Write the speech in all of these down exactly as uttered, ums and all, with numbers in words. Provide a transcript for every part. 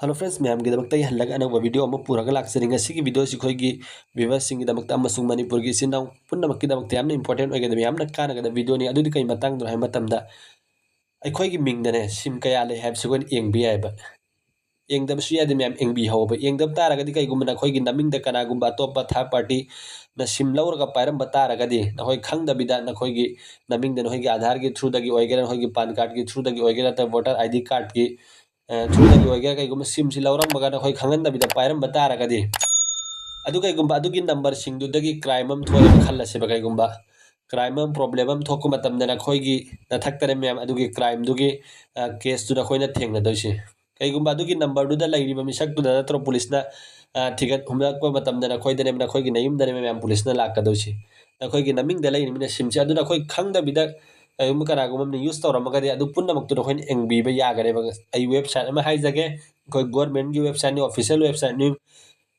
Hello friends, ꯃꯌꯥꯝꯒꯤꯗꯃꯛꯇ ꯑꯩ ꯍꯜꯂꯒ ꯑꯅꯧꯕ video ꯑꯃ ꯄꯨꯔꯒ ꯂꯥꯛꯆꯔꯤ꯫ ꯉꯁꯤꯒꯤ video ꯑꯁꯤ ꯑꯩꯈꯣꯏꯒꯤ viewersꯁꯤꯡꯒꯤꯗꯃꯛꯇ ꯑꯃꯁꯨꯡ ꯃꯅꯤꯄꯨꯔꯒꯤ ꯏꯆꯤꯟ ꯏꯅꯥꯎ ꯄꯨꯝꯅꯃꯛꯀꯤꯗꯃꯛꯇ ꯌꯥꯝꯅ important ꯑꯣꯏꯒꯗꯕ, ꯌꯥꯝꯅ ꯀꯥꯟꯅꯒꯗꯕ videoꯅꯤ꯫ ꯑꯗꯨꯗꯤ ꯀꯩ ꯃꯇꯥꯡꯗꯅꯣ ꯍꯥꯏꯕ ꯃꯇꯝꯗ, ꯑꯩꯈꯣꯏꯒꯤ ꯃꯤꯡꯗꯅꯦ ꯁꯤꯝ ꯀꯌꯥ ꯂꯩ ꯍꯥꯏꯕꯁꯤ ꯑꯩꯈꯣꯏꯅ ꯌꯦꯡꯕ ꯌꯥꯏꯕ꯫ ꯌꯦꯡꯗꯕꯁꯨ ꯌꯥꯗꯦ ꯃꯌꯥꯝ, ꯌꯦꯡꯕꯤꯍꯧꯕ꯫ ꯌꯦꯡꯗꯕ ꯇꯥꯔꯒꯗꯤ ꯀꯩꯒꯨꯝꯕ ꯅꯈꯣꯏꯒꯤ ꯅꯃꯤꯡꯗ ꯀꯅꯥꯒꯨꯝꯕ ꯑꯇꯣꯞꯄ third partyꯅ ꯁꯤꯝ ꯂꯧꯔꯒ ꯄꯥꯏꯔꯝꯕ ꯇꯥꯔꯒꯗꯤ, ꯅꯈꯣꯏ ꯈꯪꯗꯕꯤꯗ ꯅꯈꯣꯏꯒꯤ ꯅꯃꯤꯡꯗ ꯅꯈꯣꯏꯒꯤ Aadhaarꯒꯤ throughꯗꯒꯤ ꯑꯣꯏꯒꯦꯔꯥ, ꯅꯈꯣꯏꯒꯤ PAN cardꯀꯤ throughꯗꯒꯤ ꯑꯣꯏꯒꯦꯔꯥ, ꯅꯠꯇ꯭ꯔꯒ voter ID cardꯀꯤ ꯑ, throughꯗꯒꯤ ꯑꯣꯏꯒꯦꯔꯥ, ꯀꯩꯒꯨꯝꯕ ꯁꯤꯝꯁꯤ ꯂꯧꯔꯝꯃꯒ ꯅꯈꯣꯏ ꯈꯪꯍꯟꯗꯕꯤꯗ ꯄꯥꯏꯔꯝꯕ ꯇꯥꯔꯒꯗꯤ, ꯑꯗꯨ ꯀꯩꯒꯨꯝꯕ ꯑꯗꯨꯒꯤ numberꯁꯤꯡꯗꯨꯗꯒꯤ crime ꯑꯃ ꯊꯣꯛꯑꯦꯅ ꯈꯜꯂꯁꯦꯕ, ꯀꯩꯒꯨꯝꯕ crime ꯑꯃ, problem ꯑꯃ ꯊꯣꯛꯄ ꯃꯇꯝꯗ ꯅꯈꯣꯏꯒꯤ ꯅꯊꯛꯇꯅꯦ ꯃꯌꯥꯝ ꯑꯗꯨꯒꯤ crimeꯗꯨꯒꯤ, ꯑ, caseꯇꯨ ꯅꯈꯣꯏꯅ ꯊꯦꯡꯅꯗꯣꯏꯁꯦ꯫ ꯀꯩꯒꯨꯝꯕ ꯑꯗꯨꯒꯤ numberꯗꯨꯗ ꯂꯩꯔꯤꯕ ꯃꯤꯁꯛꯇꯨꯗ ꯅꯠꯇ꯭ꯔꯣ ꯄꯨꯂꯤꯁꯅ, ꯑ, ꯊꯤꯒꯠ ꯍꯨꯝꯂꯛꯄ ꯃꯇꯝꯗ ꯅꯈꯣꯏꯗꯅꯦ, ꯅꯈꯣꯏꯒꯤ ꯅꯌꯨꯝꯗꯅꯦ ꯃꯌꯥꯝ ꯄꯨꯂꯤꯁꯅ ꯂꯥꯛꯀꯗꯣꯏꯁꯦ꯫ ꯅꯈꯣꯏꯒꯤ ꯅꯃꯤꯡꯗ ꯂꯩꯔꯤꯕꯅꯤꯅ ꯁꯤꯝꯁꯦ, ꯑꯗꯨ ꯅꯈꯣꯏ ꯈꯪꯗꯕꯤꯗ ꯀꯔꯤꯒꯨꯝꯕ ꯀꯅꯥꯒꯨꯝꯕ ꯑꯃꯅ use ꯇꯧꯔꯝꯃꯒꯗꯤ ꯑꯗꯨ ꯄꯨꯝꯅꯃꯛꯇꯨ ꯅꯈꯣꯏꯅ ꯌꯦꯡꯕꯤꯕ ꯌꯥꯒꯅꯦꯕ꯫ ꯑꯩ website ꯑꯃ ꯍꯥꯏꯖꯒꯦ, ꯑꯩꯈꯣꯏ governmentꯀꯤ websiteꯅꯤ, official websiteꯅꯤ,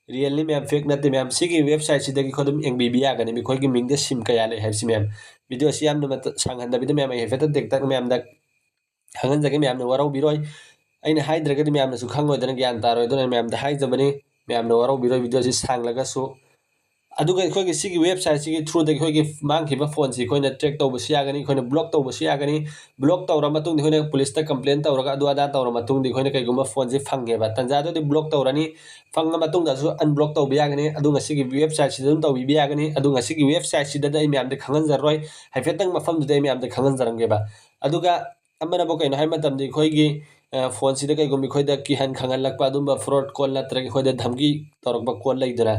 realꯅꯤ ꯃꯌꯥꯝ, fake ꯅꯠꯇꯦ ꯃꯌꯥꯝ꯫ ꯁꯤꯒꯤ websiteꯁꯤꯗꯒꯤ ꯑꯩꯈꯣꯏ ꯑꯗꯨꯝ ꯌꯦꯡꯕꯤꯕ ꯌꯥꯒꯅꯤ, ꯑꯩꯈꯣꯏꯒꯤ ꯃꯤꯡꯗ ꯁꯤꯝ ꯀꯌꯥ ꯂꯩ ꯍꯥꯏꯕꯁꯤ ꯃꯌꯥꯝ꯫ Videoꯁꯤ ꯌꯥꯝꯅ ꯃꯇ-, ꯁꯥꯡꯍꯟꯗꯕꯤꯗ ꯃꯌꯥꯝ, ꯑꯩ ꯍꯥꯏꯐꯦꯠꯇ ꯇꯦꯛꯇꯛ ꯃꯌꯥꯝꯗ ꯈꯪꯍꯟꯖꯒꯦ, ꯃꯌꯥꯝꯅ ꯋꯥꯔꯧꯕꯤꯔꯣꯏ꯫ ꯑꯩꯅ ꯍꯥꯏꯗ꯭ꯔꯒꯗꯤ ꯃꯌꯥꯝꯅꯁꯨ ꯈꯪꯉꯣꯏꯗꯅ, ꯒ꯭ꯌꯥꯟ ꯇꯥꯔꯣꯏꯗꯅ ꯃꯌꯥꯝꯗ ꯍꯥꯏꯖꯕꯅꯤ꯫ ꯃꯌꯥꯝꯅ ꯋꯥꯔꯧꯕꯤꯔꯣꯏ videoꯁꯤ ꯁꯥꯡꯂꯒꯁꯨ꯫ ꯑꯗꯨꯒ ꯑꯩꯈꯣꯏꯒꯤ ꯁꯤꯒꯤ websiteꯁꯤꯒꯤ throughꯗꯒꯤ ꯑꯩꯈꯣꯏꯒꯤ ꯃꯥꯡꯈꯤꯕ phoneꯁꯤ ꯑꯩꯈꯣꯏꯅ track ꯇꯧꯕꯁꯨ ꯌꯥꯒꯅꯤ, ꯑꯩꯈꯣꯏꯅ block ꯇꯧꯕꯁꯨ ꯌꯥꯒꯅꯤ꯫ Block ꯇꯧꯔ ꯃꯇꯨꯡꯗ ꯑꯩꯈꯣꯏꯅ ꯄꯨꯂꯤꯁꯇ complain ꯇꯧꯔꯒ ꯑꯗꯨ ꯑꯗꯥ ꯇꯧꯔ ꯃꯇꯨꯡꯗ ꯑꯩꯈꯣꯏꯅ ꯀꯩꯒꯨꯝꯕ phoneꯁꯤ ꯐꯪꯉꯦꯕ, ꯇꯟꯖꯥꯗꯨꯗꯤ block ꯇꯧꯔꯅꯤ꯫ ꯐꯪꯉ ꯃꯇꯨꯡꯗꯁꯨ unblock ꯇꯧꯕ ꯌꯥꯒꯅꯤ꯫ ꯑꯗꯨ ꯉꯁꯤꯒꯤ websiteꯁꯤꯗ ꯑꯗꯨꯝ ꯇꯧꯕꯤꯕ ꯌꯥꯒꯅꯤ꯫ ꯑꯗꯨ ꯉꯁꯤꯒꯤ websiteꯁꯤꯗꯗꯤ ꯑꯩ ꯃꯌꯥꯝꯗ ꯈꯪꯍꯟꯖꯔꯣꯏ, ꯍꯥꯏꯐꯦꯠꯇꯪ ꯃꯐꯝꯗꯨꯗ ꯑꯩ ꯃꯌꯥꯝꯗ ꯈꯪꯍꯟꯖꯔꯝꯒꯦꯕ꯫ ꯑꯗꯨꯒ ꯑꯃꯅꯕꯨ ꯀꯩꯅꯣ ꯍꯥꯏꯕ ꯃꯇꯝꯗ ꯑꯩꯈꯣꯏꯒꯤ, ꯑ, phoneꯁꯤꯗ ꯀꯩꯒꯨꯝꯕ ꯑꯩꯈꯣꯏꯗ ꯀꯤꯍꯟ ꯈꯪꯍꯜꯂꯛꯄ ꯑꯗꯨꯝꯕ fraud call ꯅꯠꯇ꯭ꯔꯒ ꯑꯩꯈꯣꯏꯗ ꯙꯝꯀꯤ ꯇꯧꯔꯛꯄ call ꯂꯩꯗꯅ,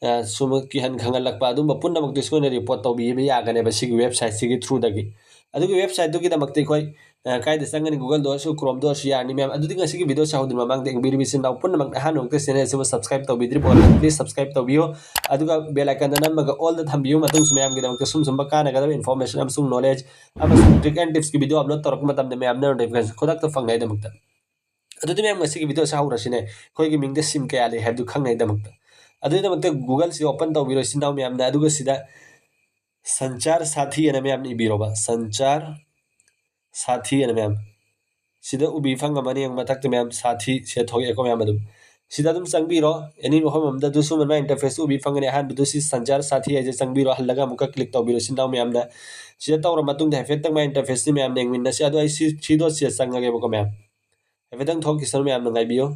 ꯑ, ꯁꯨꯝ ꯀꯤꯍꯟ ꯈꯪꯍꯜꯂꯛꯄ ꯑꯗꯨꯝꯕ ꯄꯨꯝꯅꯃꯛꯇꯨꯁꯨ ꯑꯩꯈꯣꯏꯅ report ꯇꯧꯕꯤꯕ ꯌꯥꯒꯅꯦꯕ ꯁꯤꯒꯤ websiteꯁꯤꯒꯤ throughꯗꯒꯤ꯫ ꯑꯗꯨꯒꯤ websiteꯇꯨꯒꯤꯗꯃꯛꯇ ꯑꯩꯈꯣꯏ, ꯑ, ꯀꯥꯏꯗ ꯆꯪꯒꯅꯤ? Googleꯗ ꯑꯣꯏꯔꯁꯨ, Chromeꯗ ꯑꯣꯏꯔꯁꯨ ꯌꯥꯔꯅꯤ ꯃꯌꯥꯝ꯫ ꯑꯗꯨꯗꯤ ꯉꯁꯤꯒꯤ videoꯁꯤ ꯍꯧꯗ꯭ꯔꯤ ꯃꯃꯥꯡꯗ ꯌꯦꯡꯕꯤꯔꯤꯕ ꯏꯆꯤꯟ ꯏꯅꯥꯎ ꯄꯨꯝꯅꯃꯛꯅ ꯑꯍꯥꯟꯕꯃꯛꯇ channel ꯑꯁꯤꯕꯨ subscribe ꯇꯧꯕꯤꯗ꯭ꯔꯤꯕ ꯑꯣꯏꯔꯒꯗꯤ please subscribe ꯇꯧꯕꯤꯌꯨ꯫ ꯑꯗꯨꯒ bell iconꯗ ꯅꯝꯃꯒ allꯗ ꯊꯝꯕꯤꯌꯨ꯫ ꯃꯇꯨꯡꯁꯨ ꯃꯌꯥꯝꯒꯤꯗꯃꯛꯇ ꯁꯨꯝ ꯁꯨꯝꯕ ꯀꯥꯟꯅꯒꯗꯕ information ꯑꯃꯁꯨꯡ knowledge ꯑꯃꯁꯨꯡ trick and tipsꯀꯤ video upload ꯇꯧꯔꯛꯄ ꯃꯇꯝꯗ ꯃꯌꯥꯝꯅ notification ꯈꯨꯗꯛꯇ ꯐꯪꯅꯉꯥꯏꯗꯃꯛꯇ꯫ ꯑꯗꯨꯗꯤ ꯃꯌꯥꯝ ꯉꯁꯤꯒꯤ videoꯁꯤ ꯍꯧꯔꯁꯤꯅꯦ, ꯑꯩꯈꯣꯏꯒꯤ ꯃꯤꯡꯗ ꯁꯤꯝ ꯀꯌꯥ ꯂꯩ ꯍꯥꯏꯕꯗꯨ ꯈꯪꯅꯉꯥꯏꯗꯃꯛꯇ꯫ ꯑꯗꯨꯒꯤꯗꯃꯛꯇ Googleꯁꯤ open ꯇꯧꯕꯤꯔꯣ ꯏꯆꯤꯟ ꯏꯅꯥꯎ ꯃꯌꯥꯝꯅ, ꯑꯗꯨꯒ ꯁꯤꯗ ꯁꯟꯆꯥꯔ ꯁꯥꯊꯤ ꯑꯅ ꯃꯌꯥꯝꯅ ꯏꯕꯤꯔꯣꯕ, ꯁꯟꯆꯥꯔ ꯁꯥꯊꯤ ꯑꯅ ꯃꯌꯥꯝ꯫ ꯁꯤꯗ ꯎꯕꯤ ꯐꯪꯉꯝꯃꯅꯤ, ꯌꯦꯡꯉꯨ ꯃꯊꯛꯇ ꯃꯌꯥꯝ ꯁꯥꯊꯤ ꯁꯤꯗ ꯊꯣꯛꯂꯛꯑꯦꯀꯣ ꯃꯌꯥꯝ꯫ ꯑꯗꯨꯝ ꯁꯤꯗ ꯑꯗꯨꯝ ꯆꯪꯕꯤꯔꯣ, ꯑꯦꯅꯤ ꯃꯐꯝ ꯑꯃꯗ ꯑꯗꯨ ꯁꯨꯝꯕ ꯃꯥꯏ ꯏꯟꯇꯔꯐꯦꯁꯇ ꯎꯕꯤ ꯐꯪꯒꯅꯤ꯫ ꯑꯍꯥꯟꯕꯗꯨ ꯁꯤ ꯁꯟꯆꯥꯔ ꯁꯥꯊꯤ ꯍꯥꯏꯁꯦ ꯆꯪꯕꯤꯔꯣ, ꯍꯜꯂꯒ ꯑꯃꯨꯛꯀ ꯀ꯭ꯂꯤꯛ ꯇꯧꯕꯤꯔꯣ ꯁꯤ ꯅꯥꯎ ꯃꯌꯥꯝꯅ꯫ ꯁꯤꯗ ꯇꯧꯔ ꯃꯇꯨꯡꯗ ꯍꯥꯏꯐꯦꯠꯇꯪ ꯃꯥꯏ ꯏꯟꯇꯔꯐꯦꯁꯁꯤ ꯃꯌꯥꯝ ꯌꯦꯡꯃꯤꯟꯅꯁꯤ꯫ ꯑꯗꯣ ꯑꯩ ꯁꯤ ꯊ꯭ꯔꯤ ꯗꯣꯠꯁꯤꯗ ꯆꯪꯉꯒꯦꯕꯀꯣ ꯃꯌꯥꯝ, ꯍꯥꯏꯐꯦꯠꯇꯪ ꯊꯣꯛꯈꯤꯁꯅꯨ ꯃꯌꯥꯝꯅ ꯉꯥꯏꯕꯤꯌꯨ꯫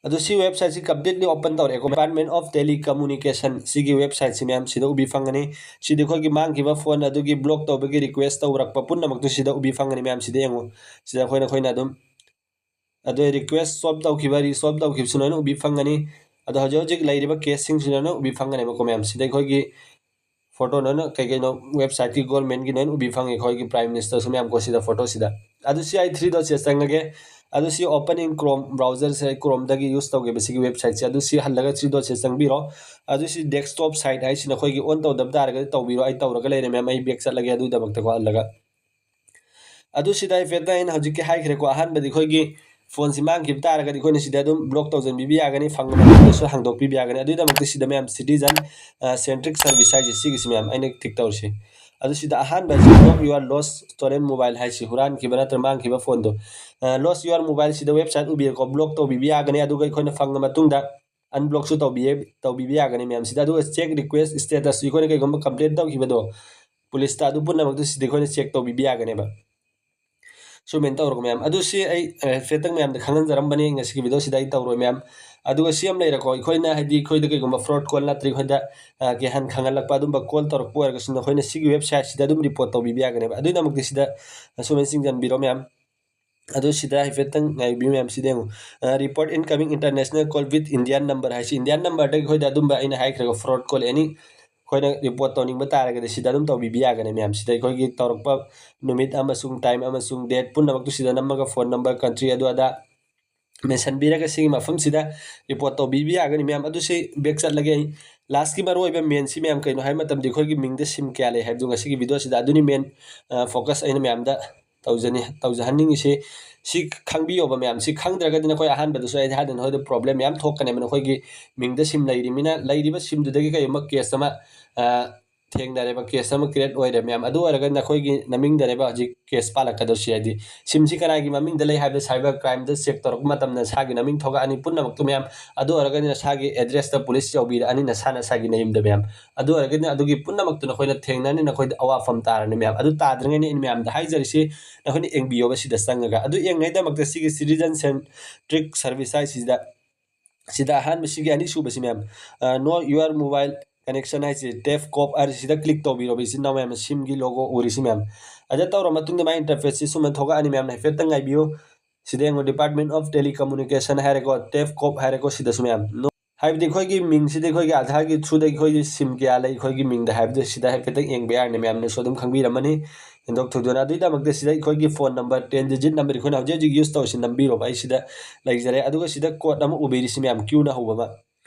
ꯑꯗꯨ ꯁꯤ ꯋꯦꯕꯁꯥꯏꯠꯁꯤ ꯀꯝꯄ꯭ꯂꯤꯠꯂꯤ ꯑꯣꯄꯟ ꯇꯧꯔꯦꯀꯣ꯫ Department of Telecommunication ꯁꯤꯒꯤ ꯋꯦꯕꯁꯥꯏꯠꯁꯤ ꯃꯌꯥꯝ ꯁꯤꯗ ꯎꯕꯤ ꯐꯪꯒꯅꯤ꯫ ꯁꯤꯗꯤ ꯑꯩꯈꯣꯏꯒꯤ ꯃꯥꯡꯈꯤꯕ ꯐꯣꯟ ꯑꯗꯨꯒꯤ ꯕ꯭ꯂꯣꯛ ꯇꯧꯕꯒꯤ ꯔꯤꯀ꯭ꯋꯦꯁ ꯇꯧꯔꯛꯄ ꯄꯨꯝꯅꯃꯛꯇꯨ ꯁꯤꯗ ꯎꯕꯤ ꯐꯪꯒꯅꯤ ꯃꯌꯥꯝ꯫ ꯁꯤꯗ ꯌꯦꯡꯉꯨ, ꯁꯤꯗ ꯑꯩꯈꯣꯏꯅ ꯑꯩꯈꯣꯏꯅ ꯑꯗꯨꯝ ꯑꯗꯨ ꯔꯤꯀ꯭ꯋꯦꯁ ꯁꯣꯜꯕ ꯇꯧꯈꯤꯕ, ꯔꯤꯁꯣꯜꯕ ꯇꯧꯈꯤꯕꯁꯨ ꯂꯣꯏꯅ ꯎꯕꯤ ꯐꯪꯒꯅꯤ꯫ ꯑꯗꯣ ꯍꯧꯖꯤꯛ ꯍꯧꯖꯤꯛ ꯂꯩꯔꯤꯕ ꯀꯦꯁꯁꯤꯡꯁꯤ ꯂꯣꯏꯅ ꯎꯕꯤ ꯐꯪꯒꯅꯦꯕꯀꯣ ꯃꯌꯥꯝ꯫ ꯁꯤꯗ ꯑꯩꯈꯣꯏꯒꯤ ꯐꯣꯇꯣ ꯂꯣꯏꯅ ꯀꯩ ꯀꯩꯅꯣ ꯋꯦꯕꯁꯥꯏꯠꯀꯤ ꯒꯣꯔꯃꯦꯟꯒꯤ ꯂꯣꯏꯅ ꯎꯕꯤ ꯐꯪꯉꯤ, ꯑꯩꯈꯣꯏꯒꯤ ꯄ꯭ꯔꯥꯏꯝ ꯃꯤꯅꯤꯁꯇꯔꯁꯨ ꯃꯌꯥꯝ ꯀꯣ ꯁꯤꯗ ꯐꯣꯇꯣꯁꯤꯗ꯫ ꯑꯗꯨ ꯁꯤ ꯑꯩ ꯊ꯭ꯔꯤ ꯗꯣꯠꯁꯤꯗ ꯆꯪꯉꯒꯦ꯫ ꯑꯗꯨ ꯁꯤ open in Chrome browser ꯁꯦ, ꯑꯩ ꯀ꯭ꯔꯣꯝꯗꯒꯤ ꯌꯨꯁ ꯇꯧꯈꯤꯕ ꯁꯤꯒꯤ ꯋꯦꯕꯁꯥꯏꯠꯁꯦ꯫ ꯑꯗꯨ ꯁꯤ ꯍꯜꯂꯒ ꯊ꯭ꯔꯤ ꯗꯣꯠꯁꯦ ꯆꯪꯕꯤꯔꯣ꯫ ꯑꯗꯨ ꯁꯤ ꯗꯦꯁꯛꯇꯣꯞ ꯁꯥꯏꯠ ꯍꯥꯏꯁꯤ ꯅꯈꯣꯏꯒꯤ ꯑꯣꯟ ꯇꯧꯗꯕ ꯇꯥꯔꯒꯗꯤ ꯇꯧꯕꯤꯔꯣ꯫ ꯑꯩ ꯇꯧꯔꯒ ꯂꯩꯔꯦ ꯃꯌꯥꯝ, ꯑꯩ ꯕꯦꯛ ꯆꯠꯂꯒꯦ ꯑꯗꯨꯒꯤꯗꯃꯛꯇꯀꯣ ꯍꯜꯂꯒ꯫ ꯑꯗꯨ ꯁꯤꯗ ꯍꯥꯏꯐꯦꯠꯇ ꯑꯩꯅ ꯍꯧꯖꯤꯛꯀꯤ ꯍꯥꯏꯈ꯭ꯔꯦꯀꯣ, ꯑꯍꯥꯟꯕꯗꯤ ꯑꯩꯈꯣꯏꯒꯤ ꯐꯣꯟꯁꯤ ꯃꯥꯡꯈꯤꯕ ꯇꯥꯔꯒꯗꯤ ꯑꯩꯈꯣꯏꯅ ꯁꯤꯗ ꯑꯗꯨꯝ ꯕ꯭ꯂꯣꯛ ꯇꯧꯁꯤꯟꯕꯤꯕ ꯌꯥꯒꯅꯤ, ꯐꯪꯕ ꯃꯇꯝꯗꯁꯨ ꯍꯥꯡꯗꯣꯛꯄꯤꯕ ꯌꯥꯒꯅꯤ꯫ ꯑꯗꯨꯒꯤꯗꯃꯛꯇ ꯁꯤꯗ ꯃꯌꯥꯝ citizen, ꯑ, centric service ꯍꯥꯏꯁꯦ ꯁꯤꯒꯤꯁꯤ ꯃꯌꯥꯝ ꯑꯩꯅ ꯇꯤꯛ ꯇꯧꯔꯤꯁꯤ꯫ ꯑꯗꯨ ꯁꯤꯗ ꯑꯍꯥꯟꯕ ꯍꯥꯏꯁꯤ block your lost stolen mobile ꯍꯥꯏꯁꯤ ꯍꯨꯔꯥꯟꯈꯤꯕ ꯅꯠꯇ꯭ꯔꯒ ꯃꯥꯡꯈꯤꯕ ꯐꯣꯟꯗꯣ꯫ ꯑ, lost your mobile ꯁꯤꯗ ꯋꯦꯕꯁꯥꯏꯠ ꯎꯕꯤꯔꯦꯀꯣ, ꯕ꯭ꯂꯣꯛ ꯇꯧꯕꯤꯕ ꯌꯥꯒꯅꯤ꯫ ꯑꯗꯨꯒ ꯑꯩꯈꯣꯏꯅ ꯐꯪꯉ ꯃꯇꯨꯡꯗ ꯑꯟꯕ꯭ꯂꯣꯛꯁꯨ ꯇꯧꯕꯤ-, ꯇꯧꯕꯤꯕ ꯌꯥꯒꯅꯤ ꯃꯌꯥꯝ ꯁꯤꯗ꯫ ꯑꯗꯨꯒ check request status, ꯑꯩꯈꯣꯏꯅ ꯀꯩꯒꯨꯝꯕ ꯀꯝꯄ꯭ꯂꯦꯟ ꯇꯧꯈꯤꯕꯗꯣ ꯄꯨꯂꯤꯁꯇ, ꯑꯗꯨ ꯄꯨꯝꯅꯃꯛꯇꯨ ꯁꯤꯗ ꯑꯩꯈꯣꯏꯅ ꯆꯦꯛ ꯇꯧꯕꯤꯕ ꯌꯥꯒꯅꯦꯕ꯫ ꯁꯨꯃꯥꯏꯅ ꯇꯧꯔꯒ ꯃꯌꯥꯝ, ꯑꯗꯨ ꯁꯤ ꯑꯩ, ꯑ, ꯍꯥꯏꯐꯦꯠꯇꯪ ꯃꯌꯥꯝꯗ ꯈꯪꯍꯟꯖꯔꯝꯕꯅꯤ꯫ ꯉꯁꯤꯒꯤ ꯚꯤꯗꯤꯑꯣꯁꯤꯗ ꯑꯩ ꯇꯧꯔꯣꯏ ꯃꯌꯥꯝ꯫ ꯑꯗꯨꯒ ꯁꯤ ꯑꯃ ꯂꯩꯔꯦꯀꯣ, ꯑꯩꯈꯣꯏꯅ ꯍꯥꯏꯗꯤ ꯑꯩꯈꯣꯏꯗ ꯀꯩꯒꯨꯝꯕ ꯐ꯭ꯔꯣꯗ ꯀꯣꯜ ꯅꯠꯇ꯭ꯔꯒ ꯑꯩꯈꯣꯏꯗ, ꯑ, ꯀꯩꯍꯥꯏꯅ ꯈꯪꯍꯜꯂꯛꯄ ꯑꯗꯨꯝꯕ ꯀꯣꯜ ꯇꯧꯔꯛꯄ ꯑꯣꯏꯔꯒꯁꯨ ꯅꯈꯣꯏꯅ ꯁꯤꯒꯤ ꯋꯦꯕꯁꯥꯏꯠꯁꯤꯗ ꯑꯗꯨꯝ ꯔꯤꯄꯣꯔꯠ ꯇꯧꯕꯤꯕ ꯌꯥꯒꯅꯦꯕ꯫ ꯑꯗꯨꯒꯤꯗꯃꯛꯇ ꯁꯤꯗ ꯁꯨꯃꯥꯏꯅ ꯆꯤꯡꯁꯤꯟꯕꯤꯔꯣ ꯃꯌꯥꯝ꯫ ꯑꯗꯨ ꯁꯤꯗ ꯍꯥꯏꯐꯦꯠꯇꯪ ꯉꯥꯏꯕꯤꯌꯨ ꯃꯌꯥꯝ, ꯁꯤꯗ ꯌꯦꯡꯉꯨ꯫ ꯑ, report incoming international call with Indian number ꯍꯥꯏꯁꯤ, Indian numberꯗꯒꯤ ꯑꯩꯈꯣꯏꯗ ꯑꯗꯨꯝꯕ ꯑꯩꯅ ꯍꯥꯏꯈ꯭ꯔꯒ ꯐ꯭ꯔꯣꯗ ꯀꯣꯜ ꯑꯦꯅꯤ ꯑꯩꯈꯣꯏꯅ ꯔꯤꯄꯣꯔꯠ ꯇꯧꯅꯤꯡꯕ ꯇꯥꯔꯒꯗꯤ ꯁꯤꯗ ꯑꯗꯨꯝ ꯇꯧꯕꯤꯕ ꯌꯥꯒꯅꯤ ꯃꯌꯥꯝ꯫ ꯁꯤꯗ ꯑꯩꯈꯣꯏꯒꯤ ꯇꯧꯔꯛꯄ ꯅꯨꯃꯤꯠ ꯑꯃꯁꯨꯡ ꯇꯥꯏꯝ ꯑꯃꯁꯨꯡ ꯗꯦꯠ ꯄꯨꯝꯅꯃꯛꯇꯨ ꯁꯤꯗ ꯅꯝꯃꯒ ꯐꯣꯟ ꯅꯝꯕꯔ, ꯀꯟꯇ꯭ꯔꯤ ꯑꯗꯨ ꯑꯗꯥ ꯃꯦꯟꯁꯟꯕꯤꯔꯒ ꯁꯤꯒꯤ ꯃꯐꯝꯁꯤꯗ ꯔꯤꯄꯣꯔꯠ ꯇꯧꯕꯤꯕ ꯌꯥꯒꯅꯤ ꯃꯌꯥꯝ꯫ ꯑꯗꯨ ꯁꯤ ꯕꯦꯛ ꯆꯠꯂꯒꯦ ꯑꯩ꯫ ꯂꯥꯁꯀꯤ ꯃꯔꯨꯑꯣꯏꯕ ꯃꯦꯟꯁꯤ ꯃꯌꯥꯝ ꯀꯩꯅꯣ ꯍꯥꯏꯕ ꯃꯇꯝꯗ ꯑꯩꯈꯣꯏꯒꯤ ꯃꯤꯡꯗ ꯁꯤꯝ ꯀꯌꯥ ꯂꯩ ꯍꯥꯏꯕꯗꯨ ꯉꯁꯤꯒꯤ ꯚꯤꯗꯤꯑꯣꯁꯤꯗ ꯑꯗꯨꯅꯤ ꯃꯦꯟ, ꯑ, ꯐꯣꯀꯁ ꯑꯩꯅ ꯃꯌꯥꯝꯗ ꯇꯧꯖꯅꯤ-, ꯇꯧꯖꯍꯟꯅꯤꯡꯉꯤꯁꯤ꯫ ꯁꯤ ꯈꯪꯕꯤꯌꯣꯕ ꯃꯌꯥꯝ꯫ ꯁꯤ ꯈꯪꯗ꯭ꯔꯒꯗꯤ ꯅꯈꯣꯏ ꯑꯍꯥꯟꯕꯗꯁꯨ ꯑꯩ ꯍꯥꯏꯗꯅ ꯅꯈꯣꯏꯗ ꯄ꯭ꯔꯣꯕ꯭ꯂꯦꯝ ꯃꯌꯥꯝ ꯊꯣꯛꯀꯅꯦꯕ꯫ ꯅꯈꯣꯏꯒꯤ ꯃꯤꯡꯗ ꯁꯤꯝ ꯂꯩꯔꯤꯃꯤꯅ ꯂꯩꯔꯤꯕ ꯁꯤꯝꯗꯨꯗꯒꯤ ꯀꯔꯤꯒꯨꯝꯕ ꯀꯦꯁ ꯑꯃ, ꯑ, ꯊꯦꯡꯅꯔꯦꯕ, ꯀꯦꯁ ꯑꯃ ꯀ꯭ꯔꯤꯌꯦꯠ ꯑꯣꯏꯔꯦ ꯃꯌꯥꯝ꯫ ꯑꯗꯨ ꯑꯣꯏꯔꯒꯗꯤ ꯅꯈꯣꯏꯒꯤ ꯅꯃꯤꯡꯗꯅꯦꯕ ꯍꯧꯖꯤꯛ ꯀꯦꯁ ꯄꯥꯜꯂꯛꯀꯗꯧꯁꯤ꯫ ꯍꯥꯏꯗꯤ ꯁꯤꯝꯁꯤ ꯀꯅꯥꯒꯤ ꯃꯃꯤꯡꯗ ꯂꯩ ꯍꯥꯏꯕꯗ ꯁꯥꯏꯕꯔ ꯀ꯭ꯔꯥꯏꯝꯗ ꯆꯦꯛ ꯇꯧꯔꯛꯄ ꯃꯇꯝꯗ ꯅꯁꯥꯒꯤ ꯅꯃꯤꯡ ꯊꯣꯛꯂꯛꯑꯅꯤ ꯄꯨꯝꯅꯃꯛꯇꯨ ꯃꯌꯥꯝ꯫ ꯑꯗꯨ ꯑꯣꯏꯔꯒꯗꯤ ꯅꯁꯥꯒꯤ ꯑꯦꯗ꯭ꯔꯦꯁꯇ ꯄꯨꯂꯤꯁ ꯌꯧꯕꯤꯔꯛꯑꯅꯤ ꯅꯁꯥ ꯅꯁꯥꯒꯤ ꯅꯌꯨꯝꯗ ꯃꯌꯥꯝ꯫ ꯑꯗꯨ ꯑꯣꯏꯔꯒꯗꯤ ꯑꯗꯨꯒꯤ ꯄꯨꯝꯅꯃꯛꯇꯨ ꯅꯈꯣꯏꯅ ꯊꯦꯡꯅꯅꯤ, ꯅꯈꯣꯏꯗ ꯑꯋꯥꯐꯝ ꯇꯥꯔꯅꯤ ꯃꯌꯥꯝ꯫ ꯑꯗꯨ ꯇꯥꯗ꯭ꯔꯤꯉꯩꯗ ꯑꯩꯅ ꯃꯌꯥꯝꯗ ꯍꯥꯏꯖꯔꯤꯁꯤ, ꯅꯈꯣꯏꯅ ꯌꯦꯡꯕꯤꯌꯣꯕ ꯁꯤꯗ ꯆꯪꯉꯒ꯫ ꯑꯗꯨ ꯌꯦꯡꯉꯩꯗꯃꯛꯇ ꯁꯤꯒꯤ ꯁꯤꯇꯤꯖꯟ ꯁꯦꯟꯇ꯭ꯔꯤꯛ ꯁꯔꯚꯤꯁ ꯍꯥꯏꯁꯤꯗ, ꯁꯤꯗ ꯑꯍꯥꯟꯕ ꯁꯤꯒꯤ ꯑꯅꯤꯁꯨꯕꯁꯤ ꯃꯌꯥꯝ, ꯑ, Know Your Mobile Connection ꯍꯥꯏꯁꯤ, ꯇꯦꯐ ꯀꯣꯞ ꯍꯥꯏꯔꯤꯁꯤꯗ ꯀ꯭ꯂꯤꯛ ꯇꯧꯕꯤꯔꯣꯕ, ꯏꯆꯤꯟ ꯏꯅꯥꯎ ꯃꯌꯥꯝꯅ ꯁꯤꯝꯒꯤ ꯂꯣꯒꯣ ꯎꯔꯤꯁꯤ ꯃꯌꯥꯝ꯫ ꯑꯗ ꯇꯧꯔ ꯃꯇꯨꯡꯗ ꯃꯥꯏ ꯏꯟꯇꯔꯐꯦꯁꯁꯤ ꯁꯨꯃꯥꯏꯅ ꯊꯣꯛꯂꯛꯑꯅꯤ ꯃꯌꯥꯝꯅ ꯍꯥꯏꯐꯦꯠꯇꯪ ꯉꯥꯏꯕꯤꯌꯨ꯫ ꯁꯤꯗ ꯌꯦꯡꯉꯣ, Department of Telecommunication ꯍꯥꯏꯔꯦꯀꯣ, ꯇꯦꯐ ꯀꯣꯞ ꯍꯥꯏꯔꯦꯀꯣ, ꯁꯤꯗꯁꯨ ꯃꯌꯥꯝ꯫ ꯅꯣ-, ꯍꯥꯏꯕꯗꯤ ꯑꯩꯈꯣꯏꯒꯤ ꯃꯤꯡꯁꯤꯗ ꯑꯩꯈꯣꯏꯒꯤ ꯑꯙꯥꯔꯒꯤ ꯊ꯭ꯔꯨꯗ ꯑꯩꯈꯣꯏꯒꯤ ꯁꯤꯝ ꯀꯌꯥ ꯂꯩ, ꯑꯩꯈꯣꯏꯒꯤ ꯃꯤꯡꯗ ꯍꯥꯏꯕꯗꯨ ꯁꯤꯗ ꯍꯥꯏꯐꯦꯠꯇꯪ ꯌꯦꯡꯕ ꯌꯥꯔꯅꯤ ꯃꯌꯥꯝꯅꯁꯨ ꯑꯗꯨꯝ ꯈꯪꯕꯤꯔꯝꯃꯅꯤ꯫ ꯍꯦꯟꯗꯣꯛ ꯊꯣꯏꯗꯣꯛꯅ ꯑꯗꯨꯒꯤꯗꯃꯛꯇ ꯁꯤꯗ ꯑꯩꯈꯣꯏꯒꯤ phone number ten digit number ꯑꯩꯈꯣꯏꯅ ꯍꯧꯖꯤꯛ ꯍꯧꯖꯤꯛ ꯌꯨꯁ ꯇꯧꯔꯤꯁꯤ ꯅꯝꯕꯤꯔꯣꯕ꯫ ꯑꯩ ꯁꯤꯗ ꯂꯩꯖꯔꯦ꯫ ꯑꯗꯨꯒ ꯁꯤꯗ ꯀꯣꯠ ꯑꯃ ꯎꯕꯤꯔꯤꯁꯤ ꯃꯌꯥꯝ, ꯀ꯭ꯌꯨꯅ ꯍꯧꯕ ꯑꯃ꯫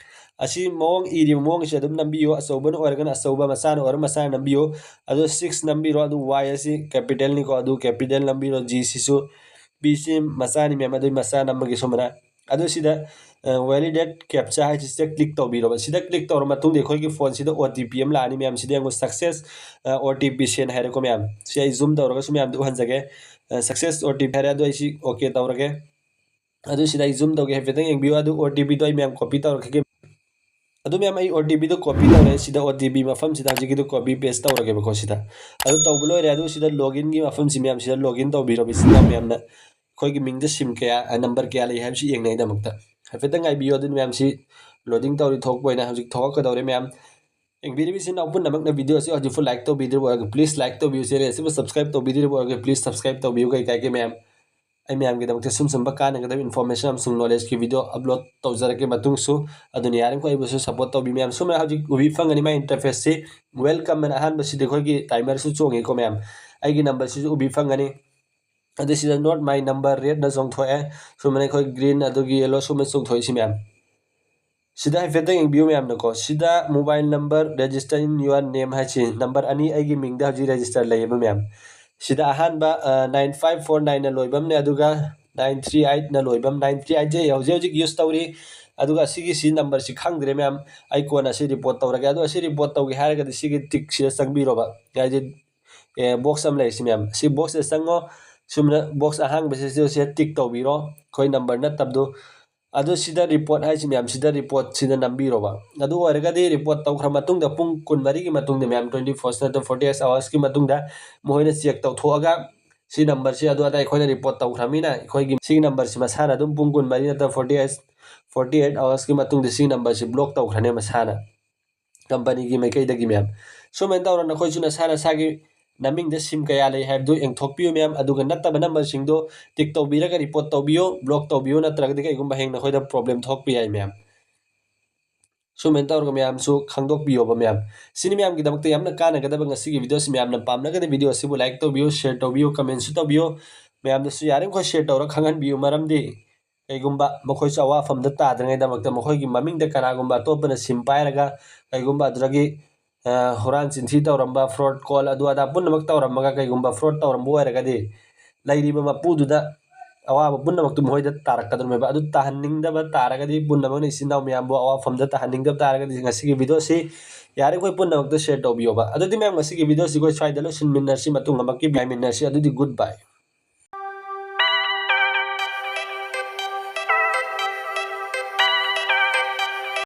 ꯑꯁꯤ ꯃꯑꯣꯡ ꯏꯔꯤꯕ ꯃꯑꯣꯡꯁꯦ ꯑꯗꯨꯝ ꯅꯝꯕꯤꯌꯨ꯫ ꯑꯆꯧꯕꯅ ꯑꯣꯏꯔꯒꯅ ꯑꯆꯧꯕ, ꯃꯆꯥꯅ ꯑꯣꯏꯔꯒ ꯃꯆꯥꯅ ꯅꯝꯕꯤꯌꯨ꯫ ꯑꯗꯨ ꯁꯤꯛꯁ ꯅꯝꯕꯤꯔꯣ꯫ ꯑꯗꯨ ꯋꯥꯏ ꯑꯁꯤ ꯀꯦꯄꯤꯇꯦꯜꯅꯤꯀꯣ, ꯑꯗꯨ ꯀꯦꯄꯤꯇꯦꯜ ꯅꯝꯕꯤꯔꯣ꯫ ꯖꯤ ꯁꯤꯁꯨ, ꯄꯤ ꯁꯤ ꯃꯆꯥꯅꯤ ꯃꯌꯥꯝ, ꯑꯗꯨꯒꯤ ꯃꯆꯥ ꯅꯝꯃꯒꯦ ꯁꯣꯝꯗ꯫ ꯑꯗꯨ ꯁꯤꯗ, ꯑ, validate captcha ꯍꯥꯏꯁꯤꯁꯤꯗ ꯀ꯭ꯂꯤꯛ ꯇꯧꯕꯤꯔꯣꯕ꯫ ꯁꯤꯗ ꯀ꯭ꯂꯤꯛ ꯇꯧꯔ ꯃꯇꯨꯡꯗ ꯑꯩꯈꯣꯏꯒꯤ ꯐꯣꯟꯁꯤꯗ ꯑꯣ ꯇꯤ ꯄꯤ ꯑꯃ ꯂꯥꯛꯑꯅꯤ ꯃꯌꯥꯝ꯫ ꯁꯤꯗ ꯌꯦꯡꯉꯨ, success, ꯑ, ꯑꯣ ꯇꯤ ꯄꯤ ꯁꯦꯟ ꯍꯥꯏꯔꯦꯀꯣ ꯃꯌꯥꯝ꯫ ꯁꯤ ꯑꯩ ꯖꯨꯝ ꯇꯧꯔꯒꯁꯨ ꯃꯌꯥꯝꯗ ꯎꯍꯟꯖꯒꯦ꯫ ꯑ, success ꯑꯣ ꯇꯤ ꯄꯤ ꯍꯥꯏꯔꯦ, ꯑꯗꯨ ꯑꯩ ꯁꯤ ꯑꯣꯀꯦ ꯇꯧꯔꯒꯦ꯫ ꯑꯗꯨ ꯁꯤꯗ ꯑꯩ ꯖꯨꯝ ꯇꯧꯒꯦ, ꯍꯥꯏꯐꯦꯠꯇꯪ ꯌꯦꯡꯕꯤꯌꯨ꯫ ꯑꯗꯨ ꯑꯣ ꯇꯤ ꯄꯤꯗꯣ ꯑꯩ ꯃꯌꯥꯝ ꯀꯣꯄꯤ ꯇꯧꯔꯛꯈꯤꯒꯦ꯫ ꯑꯗꯨ ꯃꯌꯥꯝ, ꯑꯩ ꯑꯣ ꯇꯤ ꯄꯤꯗꯣ ꯀꯣꯄꯤ ꯇꯧꯔꯦ꯫ ꯁꯤꯗ ꯑꯣ ꯇꯤ ꯄꯤ ꯃꯐꯝꯁꯤꯗ ꯍꯧꯖꯤꯛꯀꯤꯗꯣ ꯀꯣꯄꯤ ꯄꯦꯁ ꯇꯧꯔꯒꯦꯕꯀꯣ ꯁꯤꯗ꯫ ꯑꯗꯨ ꯇꯧꯕ ꯂꯣꯏꯔꯦ꯫ ꯑꯗꯨ ꯁꯤꯗ ꯂꯣꯒꯤꯟꯒꯤ ꯃꯐꯝꯁꯤ ꯃꯌꯥꯝ, ꯁꯤꯗ ꯂꯣꯒꯤꯟ ꯇꯧꯕꯤꯔꯣ, ꯏꯆꯤꯟ ꯏꯅꯥꯎ ꯃꯌꯥꯝꯅ꯫ ꯑꯩꯈꯣꯏꯒꯤ ꯃꯤꯡꯗ ꯁꯤꯝ ꯀꯌꯥ, ꯑ, ꯅꯝꯕꯔ ꯀꯌꯥ ꯂꯩ ꯍꯥꯏꯕꯁꯤ ꯌꯦꯡꯅꯉꯥꯏꯗꯃꯛꯇ꯫ ꯍꯥꯏꯐꯦꯠꯇꯪ ꯉꯥꯏꯕꯤꯌꯨ꯫ ꯑꯗꯨꯅ ꯃꯌꯥꯝꯁꯤ ꯂꯣꯗꯤꯡ ꯇꯧꯔꯤ, ꯊꯣꯛꯄ ꯑꯣꯏꯅ ꯍꯧꯖꯤꯛ ꯊꯣꯛꯂꯛꯀꯗꯧꯔꯦ ꯃꯌꯥꯝ꯫ ꯌꯦꯡꯕꯤꯔꯤꯕ ꯏꯆꯤꯟ ꯏꯅꯥꯎ ꯄꯨꯝꯅꯃꯛꯅ ꯚꯤꯗꯤꯑꯣ ꯑꯁꯤ ꯍꯧꯖꯤꯛꯐꯥꯎ ꯂꯥꯏꯛ ꯇꯧꯕꯤꯗ꯭ꯔꯤꯕ ꯑꯣꯏꯔꯒ please ꯂꯥꯏꯛ ꯇꯧꯕꯤꯌꯨ, ꯆꯦꯅꯦꯜ ꯑꯁꯤꯕꯨ ꯁꯕꯁꯀ꯭ꯔꯥꯏꯕ ꯇꯧꯕꯤꯗ꯭ꯔꯤꯕ ꯑꯣꯏꯔꯒ please ꯁꯕꯁꯀ꯭ꯔꯥꯏꯕ ꯇꯧꯕꯤꯌꯨ, ꯀꯩ ꯀꯥꯏꯒꯦ ꯃꯌꯥꯝ꯫ ꯑꯩ ꯃꯌꯥꯝꯒꯤꯗꯃꯛꯇ ꯁꯨꯝ ꯁꯨꯝꯕ ꯀꯥꯟꯅꯒꯗꯕ ꯏꯟꯐꯣꯔꯃꯦꯁꯟ ꯑꯃꯁꯨꯡ ꯅꯣꯂꯦꯖꯀꯤ ꯚꯤꯗꯤꯑꯣ ꯑꯞꯂꯣꯗ ꯇꯧꯖꯔꯛꯀꯦ ꯃꯇꯨꯡꯁꯨ꯫ ꯑꯗꯨꯅ ꯌꯥꯔꯤꯃꯈꯩ ꯑꯩꯕꯨꯁꯨ ꯁꯞꯄꯣꯔꯠ ꯇꯧꯕꯤꯌꯨ ꯃꯌꯥꯝ꯫ ꯁꯨꯝꯅ ꯍꯧꯖꯤꯛ ꯎꯕꯤ ꯐꯪꯒꯅꯤ ꯃꯥꯏ ꯏꯟꯇꯔꯐꯦꯁꯁꯤ ꯋꯦꯜꯀꯝ ꯑꯅ ꯑꯍꯥꯟꯕꯁꯤꯗꯤ ꯑꯩꯈꯣꯏꯒꯤ ꯇꯥꯏꯃꯔꯁꯨ ꯆꯣꯡꯉꯤꯀꯣ ꯃꯌꯥꯝ꯫ ꯑꯩꯒꯤ ꯅꯝꯕꯔꯁꯤꯁꯨ ꯎꯕꯤ ꯐꯪꯒꯅꯤ꯫ ꯑꯗꯨ ꯁꯤꯗ not my number ꯔꯦꯗꯅ ꯆꯣꯡꯊꯣꯛꯑꯦ꯫ ꯁꯨꯃꯥꯏꯅ ꯑꯩꯈꯣꯏ ꯒ꯭ꯔꯤꯟ ꯑꯗꯨꯒꯤ ꯌꯦꯜꯂꯣ ꯁꯨꯃꯥꯏꯅ ꯆꯣꯡꯊꯣꯛꯏꯁꯤ ꯃꯌꯥꯝ꯫ ꯁꯤꯗ ꯍꯥꯏꯐꯦꯠꯇꯪ ꯌꯦꯡꯕꯤꯌꯨ ꯃꯌꯥꯝꯅꯀꯣ꯫ ꯁꯤꯗ mobile number register in your name ꯍꯥꯏꯁꯤ ꯅꯝꯕꯔ ꯑꯅꯤ ꯑꯩꯒꯤ ꯃꯤꯡꯗ ꯍꯧꯖꯤꯛ ꯔꯦꯖꯤꯁꯇꯔ ꯂꯩꯌꯦꯕ ꯃꯌꯥꯝ꯫ ꯁꯤꯗ ꯑꯍꯥꯟꯕ, ꯑ, ꯅꯥꯏꯟ ꯐꯥꯏꯚ ꯐꯣꯔ ꯅꯥꯏꯟꯅ ꯂꯣꯏꯕ ꯑꯃꯅꯦ, ꯑꯗꯨꯒ ꯅꯥꯏꯟ ꯊ꯭ꯔꯤ ꯑꯩꯠꯅ ꯂꯣꯏꯕ ꯑꯃ꯫ ꯅꯥꯏꯟ ꯊ꯭ꯔꯤ ꯑꯩꯠꯁꯦ ꯍꯧꯖꯤꯛ ꯍꯧꯖꯤꯛ ꯌꯨꯁ ꯇꯧꯔꯤ꯫ ꯑꯗꯨꯒ ꯑꯁꯤꯒꯤ ꯁꯤ ꯅꯝꯕꯔꯁꯤ ꯈꯪꯗ꯭ꯔꯦ ꯃꯌꯥꯝ, ꯑꯩ ꯀꯣꯟꯅ ꯑꯁꯤ ꯔꯤꯄꯣꯔꯠ ꯇꯧꯔꯒꯦ꯫ ꯑꯗꯣ ꯑꯁꯤ ꯔꯤꯄꯣꯔꯠ ꯇꯧꯒꯦ ꯍꯥꯏꯔꯒꯗꯤ ꯁꯤꯒꯤ ꯇꯤꯛꯁꯤꯗ ꯆꯪꯕꯤꯔꯣꯕ, ꯍꯥꯏꯗꯤ ꯕꯣꯛꯁ ꯑꯃ ꯂꯩꯔꯤꯁꯤ ꯃꯌꯥꯝ, ꯁꯤ ꯕꯣꯛꯁꯁꯤꯗ ꯆꯪꯉꯣ꯫ ꯁꯨꯝꯅ ꯕꯣꯛꯁ ꯑꯍꯥꯡꯕꯁꯤꯗ ꯇꯤꯛ ꯇꯧꯕꯤꯔꯣ, ꯑꯩꯈꯣꯏ ꯅꯝꯕꯔ ꯅꯠꯇꯕꯗꯨ꯫ ꯑꯗꯨ ꯁꯤꯗ ꯔꯤꯄꯣꯔꯠ ꯍꯥꯏꯁꯤ ꯃꯌꯥꯝ, ꯁꯤꯗ ꯔꯤꯄꯣꯔꯠꯁꯤꯗ ꯅꯝꯕꯤꯔꯣꯕ꯫ ꯑꯗꯨ ꯑꯣꯏꯔꯒꯗꯤ ꯔꯤꯄꯣꯔꯠ ꯇꯧꯈ꯭ꯔ ꯃꯇꯨꯡꯗ ꯄꯨꯡ ꯀꯨꯟꯃꯔꯤꯒꯤ ꯃꯇꯨꯡꯗ ꯃꯌꯥꯝ, twenty four ꯅꯠꯇ꯭ꯔꯒ forty eight hoursꯀꯤ ꯃꯇꯨꯡꯗ ꯃꯈꯣꯏꯅ ꯆꯦꯛ ꯇꯧꯊꯣꯛꯑꯒ ꯁꯤ ꯅꯝꯕꯔꯁꯤ ꯑꯗꯨ ꯑꯗꯥ ꯑꯩꯈꯣꯏꯅ ꯔꯤꯄꯣꯔꯠ ꯇꯧꯈ꯭ꯔꯃꯤꯅ ꯑꯩꯈꯣꯏꯒꯤ ꯁꯤꯒꯤ ꯅꯝꯕꯔꯁꯤ ꯃꯁꯥꯅ ꯑꯗꯨꯝ ꯄꯨꯡ ꯀꯨꯟꯃꯔꯤ ꯅꯠꯇ꯭ꯔꯒ forty eight, forty eight hoursꯀꯤ ꯃꯇꯨꯡꯗ ꯁꯤꯒꯤ ꯅꯝꯕꯔꯁꯤ ꯕ꯭ꯂꯣꯛ ꯇꯧꯈ꯭ꯔꯅꯤ ꯃꯁꯥꯅ, ꯀꯝꯄꯅꯤꯒꯤ ꯃꯥꯏꯀꯩꯗꯒꯤ ꯃꯌꯥꯝ꯫ ꯁꯨꯃꯥꯏꯅ ꯇꯧꯔ ꯅꯈꯣꯏꯁꯨ ꯅꯁꯥ ꯅꯁꯥꯒꯤ ꯅꯃꯤꯡꯗ ꯁꯤꯝ ꯀꯌꯥ ꯂꯩ ꯍꯥꯏꯕꯗꯨ ꯌꯦꯡꯊꯣꯛꯄꯤꯌꯨ ꯃꯌꯥꯝ꯫ ꯑꯗꯨꯒ ꯅꯠꯇꯕ ꯅꯝꯕꯔꯁꯤꯡꯗꯣ ꯇꯤꯛ ꯇꯧꯕꯤꯔꯒ ꯔꯤꯄꯣꯔꯠ ꯇꯧꯕꯤꯌꯨ, ꯕ꯭ꯂꯣꯛ ꯇꯧꯕꯤꯌꯨ, ꯅꯠꯇ꯭ꯔꯒꯗꯤ ꯀꯩꯒꯨꯝꯕ ꯍꯌꯦꯡ ꯅꯈꯣꯏꯗ ꯄ꯭ꯔꯣꯕ꯭ꯂꯦꯝ ꯊꯣꯛꯄ ꯌꯥꯏ ꯃꯌꯥꯝ꯫ ꯁꯨꯃꯥꯏꯅ ꯇꯧꯔꯒ ꯃꯌꯥꯝꯁꯨ ꯈꯪꯗꯣꯛꯄꯤꯌꯣꯕ ꯃꯌꯥꯝ꯫ ꯁꯤꯅꯤ ꯃꯌꯥꯝꯒꯤꯗꯃꯛꯇ ꯌꯥꯝꯅ ꯀꯥꯟꯅꯒꯗꯕ ꯉꯁꯤꯒꯤ ꯚꯤꯗꯤꯑꯣꯁꯤ꯫ ꯃꯌꯥꯝꯅ ꯄꯥꯝꯂꯒꯗꯤ ꯚꯤꯗꯤꯑꯣ ꯑꯁꯤꯕꯨ ꯂꯥꯏꯛ ꯇꯧꯕꯤꯌꯨ, ꯁꯤꯌꯔ ꯇꯧꯕꯤꯌꯨ, ꯀꯃꯦꯟꯁꯨ ꯇꯧꯕꯤꯌꯨ꯫ ꯃꯌꯥꯝꯗꯁꯨ ꯌꯥꯔꯤꯃꯈꯩ ꯁꯤꯌꯔ ꯇꯧꯔꯒ ꯈꯪꯍꯟꯕꯤꯌꯨ, ꯃꯔꯝꯗꯤ ꯀꯩꯒꯨꯝꯕ ꯃꯈꯣꯏꯁꯨ ꯑꯋꯥꯐꯝꯗ ꯇꯥꯗ꯭ꯔꯤꯉꯩꯗꯃꯛꯇ ꯃꯈꯣꯏꯒꯤ ꯃꯃꯤꯡꯗ ꯀꯅꯥꯒꯨꯝꯕ ꯑꯇꯣꯞꯄꯅ ꯁꯤꯝ ꯄꯥꯏꯔꯒ ꯀꯩꯒꯨꯝꯕ ꯑꯗꯨꯗꯒꯤ, ꯑ, ꯍꯨꯔꯥꯟ ꯆꯤꯟꯊꯤ ꯇꯧꯔꯝꯕ, ꯐ꯭ꯔꯣꯗ ꯀꯣꯜ ꯑꯗꯨ ꯑꯗꯥ ꯄꯨꯝꯅꯃꯛ ꯇꯧꯔꯝꯃꯒ ꯀꯩꯒꯨꯝꯕ ꯐ꯭ꯔꯣꯗ ꯇꯧꯔꯝꯕ ꯑꯣꯏꯔꯒꯗꯤ ꯂꯩꯔꯤꯕ ꯃꯄꯨꯗꯨꯗ ꯑꯋꯥꯕ ꯄꯨꯝꯅꯃꯛꯇꯨ ꯃꯈꯣꯏꯗ ꯇꯥꯔꯛꯀꯗꯧꯔꯤꯕ꯫ ꯑꯗꯨ ꯇꯥꯍꯟꯅꯤꯡꯗꯕ ꯇꯥꯔꯒꯗꯤ, ꯄꯨꯝꯅꯃꯛꯅ ꯏꯆꯤꯟ ꯏꯅꯥꯎ ꯃꯌꯥꯝꯕꯨ ꯑꯋꯥꯐꯝꯗ ꯇꯥꯍꯟꯅꯤꯡꯗꯕ ꯇꯥꯔꯒꯗꯤ ꯉꯁꯤꯒꯤ ꯚꯤꯗꯤꯑꯣꯁꯤ ꯌꯥꯔꯤꯈꯣꯏ ꯄꯨꯝꯅꯃꯛꯇ ꯁꯤꯌꯔ ꯇꯧꯕꯤꯌꯣꯕ꯫ ꯑꯗꯨꯗꯤ ꯃꯌꯥꯝ, ꯉꯁꯤꯒꯤ ꯚꯤꯗꯤꯑꯣꯁꯤ ꯑꯩꯈꯣꯏ ꯁ꯭ꯋꯥꯏꯗ ꯂꯣꯏꯁꯤꯟꯃꯤꯟꯅꯔꯁꯤ, ꯃꯇꯨꯡ ꯑꯃꯛꯀꯤ ꯉꯥꯏꯃꯤꯟꯅꯔꯁꯤ꯫ ꯑꯗꯨꯗꯤ good bye꯫